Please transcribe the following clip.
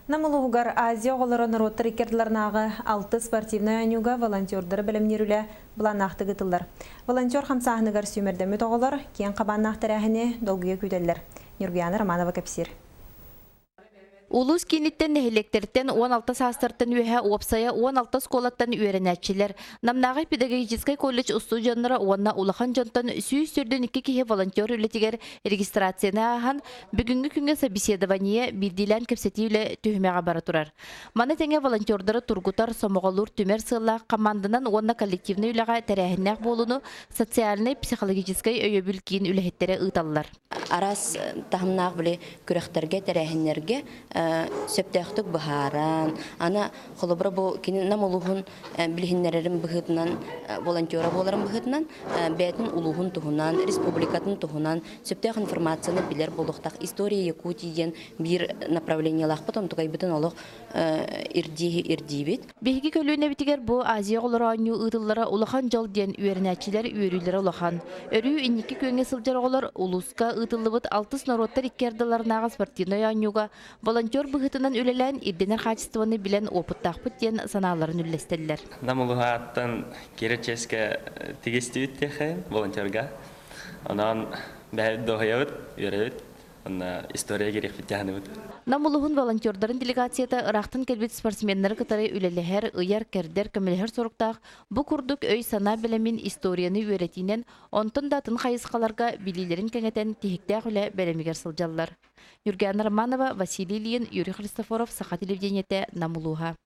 Нам улууһугар Азия оҕолоро норуоттар икки ардыларынааҕы алтыс спортивнай оонньууга волонтердары бэлэмниир үлэ былааннаахтык ыытыллар. Волонтер хамсааһыныгар сүүмэрдэммит оҕолор киэҥ хабааннаах тэрээһини долгуйа күүтэллэр. Ньургуйаана Романова кэпсиир. Улуус кииниттэн нэһилиэктэртэн 16 саастартан үөһэ уопсайа 16 оскуолаттан үөрэнээччилэр, Намнааҕы педагогическай колледж устудьуоннара уонна улахан дьонтон 142 киһи волонтер үлэтигэр регистрацияны ааһан, бүгүҥҥү күҥҥэ собеседование, биирдиилээн кэпсэтии үлэ түһүмэҕэ бара турар. Маны тэҥэ волонтердары тургутар, сомоҕолуур, түмэр сыаллаах хамаанданан уонна коллективнай үлэҕэ тэрээһиннээх буолууну социальнай, психологическай өйөбүл киин үлэһиттэрэ ыыталлар. Араас таһымнаах били күрэхтэргэ, тэрээһиннэргэ сөптөөхтүк быһааран, аны холобура бу кини Нам улууһун билиһиннэрэрин быһыытынан, волонтера буоларын быһыытынан, бэйэтин улууһун туһунан, республикатын туһунан сөптөөх информацияны билэр буолуохтаах. История Якутии диэн биир направлениелаахпыт, онтукайбытын олох ирдии ирдиибит. Биһиги көлүөнэбитигэр бу Азия оҕолоро оонньуу ыытыллара улахан дьол диэн үөрэнээччилэр үөрүүлэрэ улахан. Өрүү инники күөҥҥэ сылдьар оҕолор улууска ыытыллыбыт алтыс норуоттар икки ардыларынааҕы спортивнай оонньууга волонтер быһыытынан үлэлээн ирдэнэр хаачыстыбаны билэн уопуттаахпыт диэн санааларын үллэстэллэр. Нам улуһааттан киирэр чиэскэ тигистибит диэхэ волонтерга. Онон бэйэбит дуоһуйабыт, үөрэбит. Онно история кириэхпит дьаһаныбыт. Нам улууһун волонтердарын делегацията ыраахтан кэлбит спортсменнары кытары үлэлэһэр, ыйар-кэрдэр, көмөлөһөр соруктаах бу курдук өй-санаа бэлэмин историяны үөрэтиинэн, онтон да атын хайысхаларга билиилэрин кэҥэтэн тиһиктээх үлэ бэлэмигэр сылдьаллар. Ньургуйаана Романова, Василий Ильин, Юрий Христофоров, Саха телевидениетэ, Нам улууһа.